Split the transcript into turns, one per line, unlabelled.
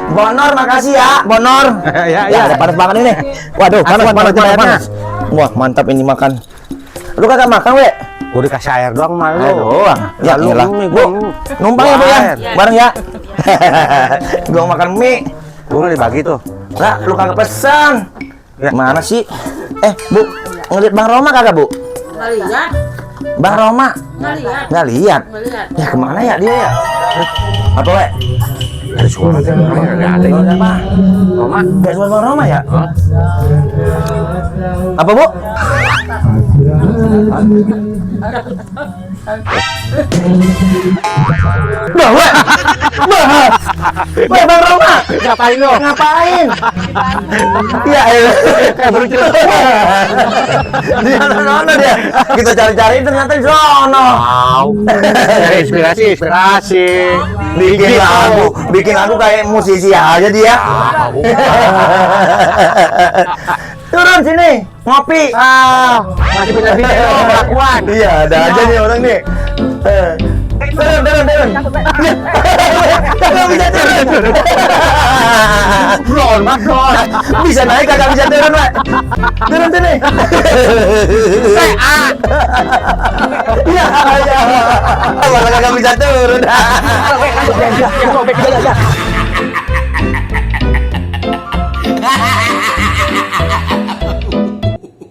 Bonor, makasih ya, Bonor.
Ya,
panas banget ini. Waduh, panas. Wah, mantap ini makan. Lu kagak makan, we?
Gua dikasih air doang malu.
Doang. Ya
Lu
iyalah.
mie,
Bu, numpang ya, Bu ya.
air.
Bareng ya. Gua makan mie.
Gua nggak dibagi tuh.
Lah, lu kagak pesan.
Ya.
Mana sih? Bu, ngeliat Bang Roma kagak, Bu?
Nggak lihat,
Bang Roma
nggak lihat,
nggak lihat.
nggak lihat.
Ya kemana ya dia ya? Apa, we?
Ada suara tuh. Nggak ada.
Suara apa?
Roma.
Gak suara Bang Roma ya? Apa, Bu? Wah, Bang Roma,
Ngapain lo?
ngapain? Iya,
Kayak baru jelas.
di sana dia. Kita cari-cari ternyata di sono.
Wow. Inspirasi.
Bikin lagu kayak musisi aja dia. Turun sini, ngopi.
Masih pindah-pindah lo kelakuan.
Iya, ada aja nih orang nih. Turun. Kagak bisa turun.
Bron.
Bisa naik kagak bisa turun, Pak. Turun sini. Iya. Malah kagak bisa turun.